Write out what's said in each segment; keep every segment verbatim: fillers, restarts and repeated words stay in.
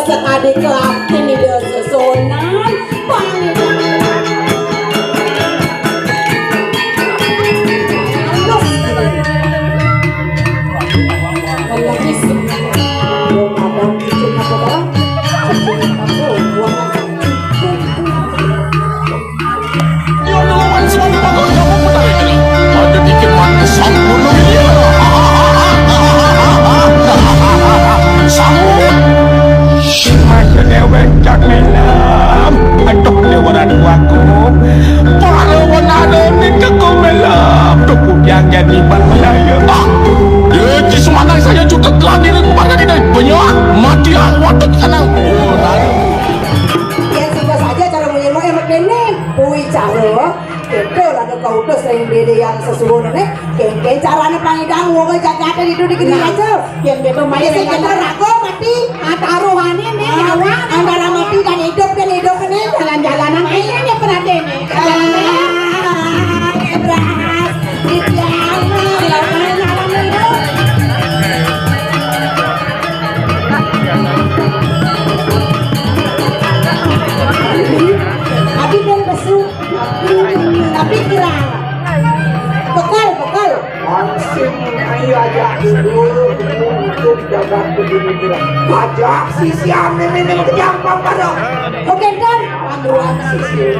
Sekadi kelapin ida sesonan, pang. Iya, lawan selalu bagus kamu putar ini. Ada dikit mati sampun iya. Sampun. Masa dewek cak melam. Aduh, dewaran aku. Para wanada ni keko melam. Tuku yang jadi ban melaya. Ah. Dia ci semanang saya juta telah diri kepada dia. Banyak mati awak tu sana. Oh, lalu. Ya, singkat saja cara menyemok yang begini. Pui cara, kita lah ke kau utus yang beda yang sesuruh ni. Kengkeng caranya pangidang, wong jaga ada di duduk di aja. Yang kita main kita ragu mati. Ah, taruhannya ni nyawa antara mati dan hidup dan hidup ni jalan-jalanan. Ini dia perhatian ni. Jalan-jalanan. Ah, beras. Di tiang. Silakan jalan hidup. Tapi dia besuk. Tapi kira. Bekal, bekal. Langsung ayo aja dulu untuk jaga begini kira. Ajak sisi aneh ini menjangkau pada. Oh, kenten. Panduan sisi.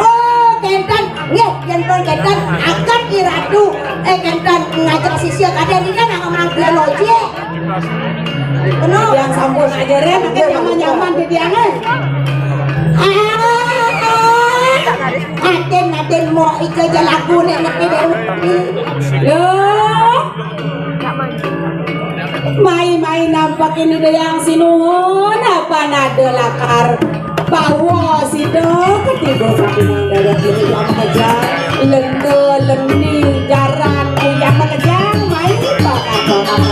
Oh, kenten. Nggih, yen pun kenten, akan iratu. Eh, kenten ngajak sisi kadang ini nang ngomong biologi. Penuh. Yang sampun ajaran, makin nyaman-nyaman di tiangan. Ah, atin, atin, mau ika jalaku nek ngerti dari. Loh. Mai-mai nampak ini dayang sinuhun, apa nada lakar. Bawa sida ketiba sampingan dayang ini yang makejang. Lenda leni jaran yang makejang. Mai bakat bakat.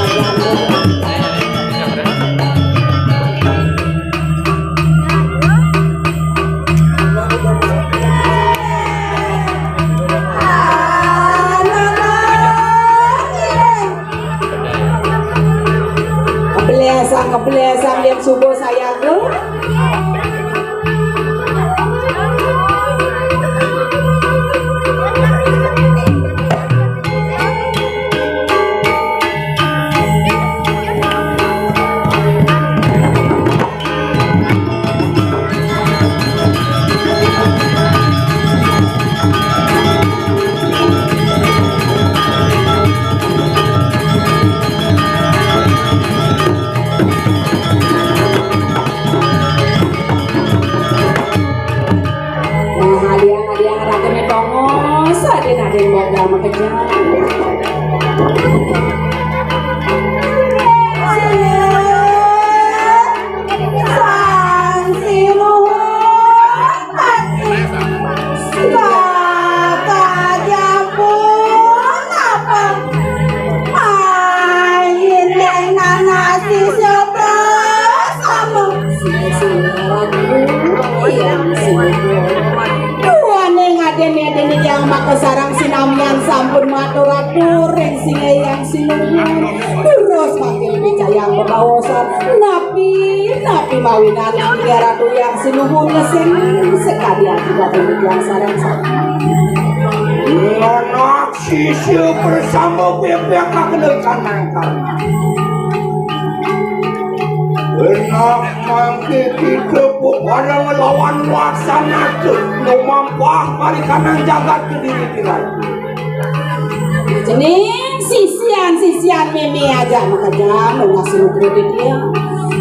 Keblesang, keblesang, yang subuh saya ke. Nah, hadiah-hadiah ragane tongos, adin-adin buat drama kejam. Sang Sinuhun, Kaka Jampun, apa? Main nang nasi sebelah sama. Duane ngadene-dene yang maka sarang sinamian sampun matur-atur ring singe yang sinuhun. Terus makin picayang bebaosan. Napi, napi mawinan Inggih Ratu yang sinuhun ngesing sekadi ati dhateng yang sareng sami. Anak sisya bersama bebek kakene kanang-kanang. Enak mangke kita bebareng lawan waksanake lumampah kari kanang jagat kediri tirai. Cening sisian-sisian meme aja makejang nunas rupa dia.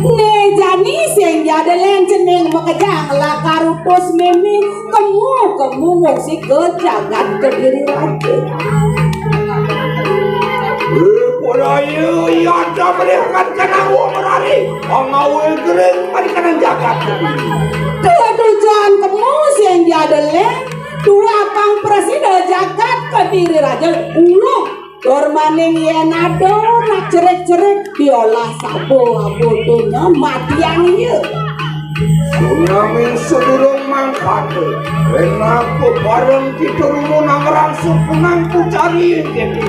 Ne jani sing jada len cening makejang lakar utus meme kemu kemu ngungsi ke jagat kediri raja. Purayu yada melihat kenang wong merari angawe gering mari kenang jagat kediri. Tujuan kemu sing jada len Tuakang prasida jagat kediri raja uluh. Tur maning yen ada nak cerik-cerik diolah sabo abodonya matiang iya. Nanging sedurung mangkane, enak bareng kita rumun angrang supunang pucari kene.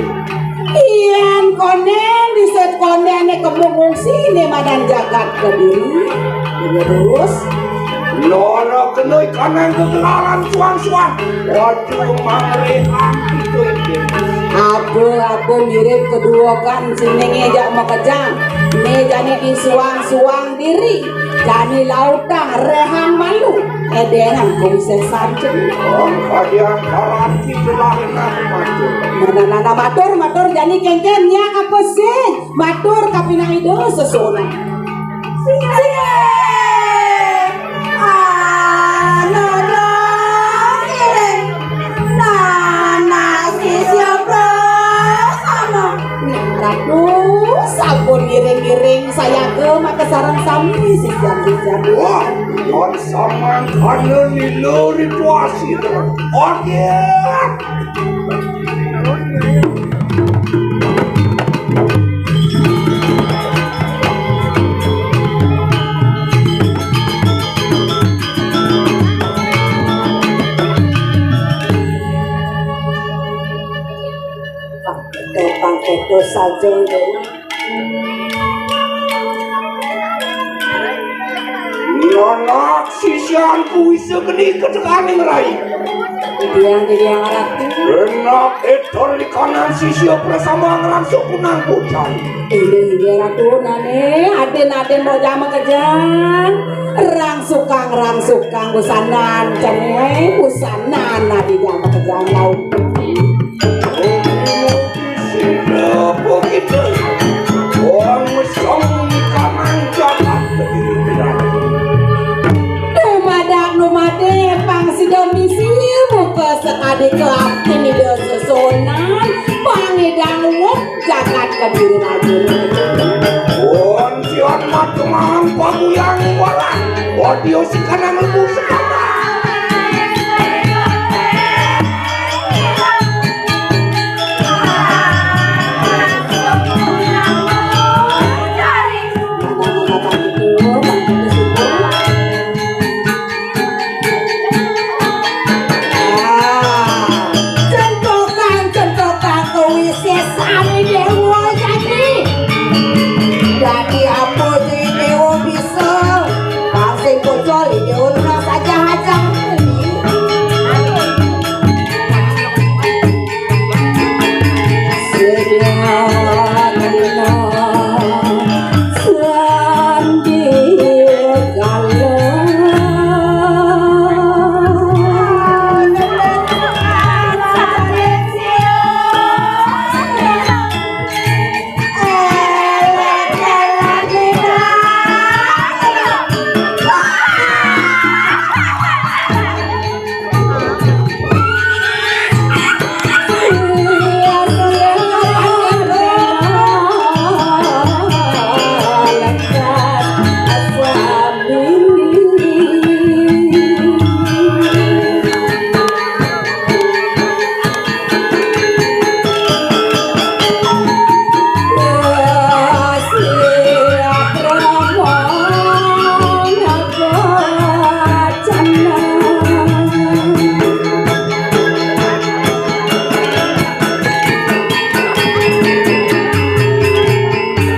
Yén koné, diset koné ané kembung fungsiné madan jagat Kediri. Terus. Lara kena ikanang kegelaran suang-suang. Waduh, mangrehan itu, itu. Apa-apa mirip kedua kan sini ngejak makejang. Né jani disuang-suang diri. Jani lautang rehan malu. Édénan ku bisa sarjana. Oh, kadiang karan kita lain aku matur. Mana nana matur, matur jani kéngkén nya apa sih? Matur kapinang Ida sesonan. Sing, sing. Ana dong, iring. Nana sisya prasama. Ratu, sampun ngiring-ngiring sayaga maka sareng sami sisian-sisian. Wah, yon samangkana lila rituasi. Oke. Pangketo, pangketo saja, Ibu. Nanak sisianku wisa geni ketekaning rai. Titiang, titiang ratu. Enak etor di kanan sisia prasama ngrangsuk kunang pucan. Inggih, inggih, ratu nane, adin-adin mau jama kejang. Rangsukang, rangsukang busanan, cemai busanan, adi jama kejang laut. Sira begitu. Wong mesem kamang jagat kediri. Dumadak numade pang sida misi muka sekadi kelapin ida sesonan, pangidang wong jagat kediri raja. Wong sian matemang paguyang walang. Wadio sikanang lebu sekata. Centokan, centokan, kewisesan dewa jadi. Jadi apa sih dewa bisa? Sing pocol iki ora sajah-ajah.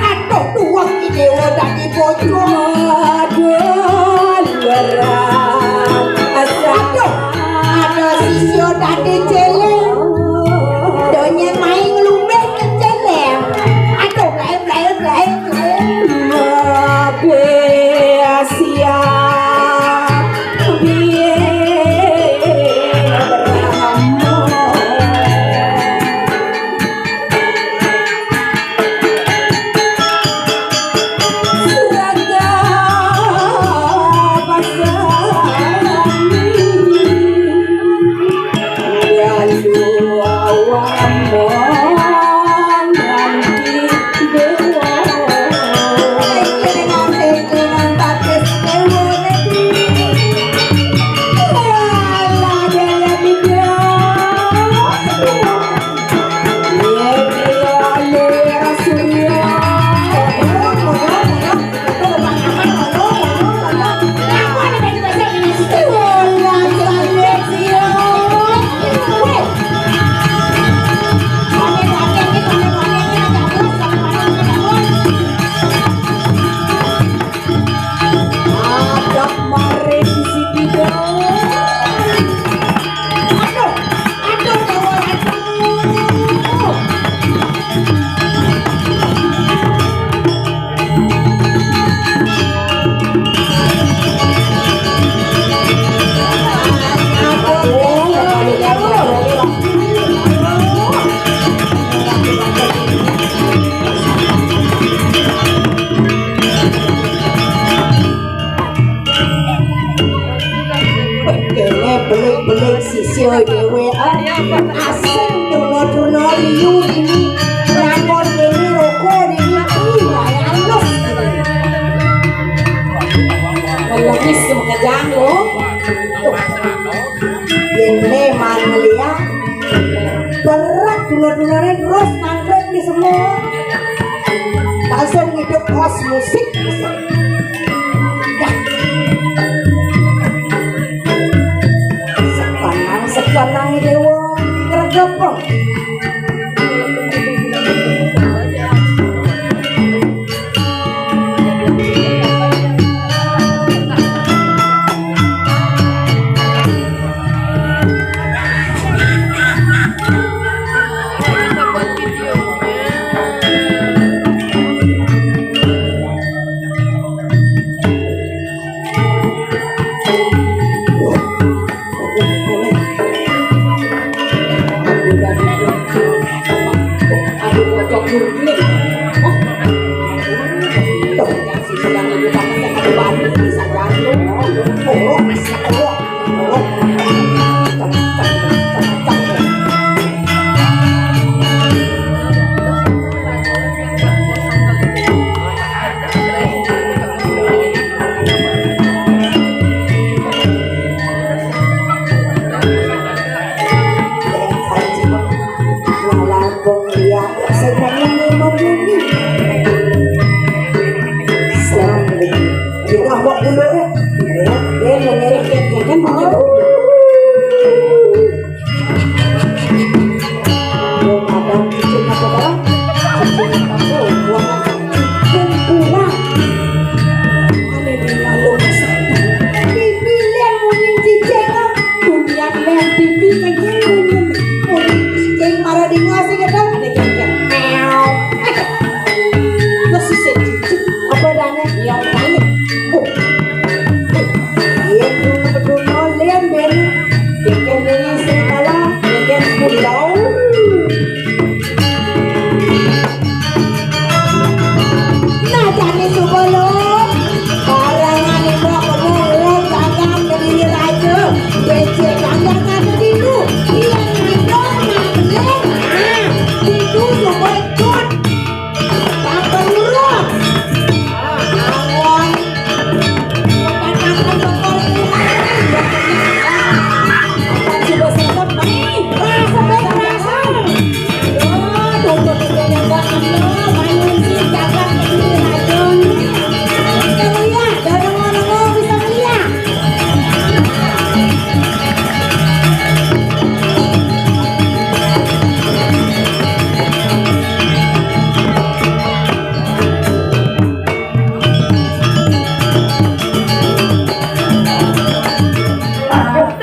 Aduh, duweng iki dewa dadi bojo. Aduh, ada sisya dadi celeng. Donya main nglumbih ke celeng. Aduh, blae, blae, blae, blae. Mabeh siap. Cio dhewe, ah. Asing turno-turno liu dini. Nyangon dini, roko dini. Ih, alus. Kalau bisa kejang lo. Yen memang ngeliat berat dulu-dulunya terus nangkring di semua. Langsung hidup kos musik. Sepanang-sepanang dewa kergepeng. Apa dane? Yang paling. Oh. Iya, betul, betul. Lian, Ben. Bikin ini sing kalah, bikin pulau. Nah, jane coba lo. Barengan ibu kamu lo dagang kediri raja. Becek dagang kediri. Iya, ibu nak beli. Ah, itu coba ikut. Pakai urut. Ah, awon.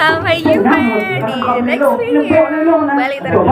Sampai jumpa di next video. Balik terus.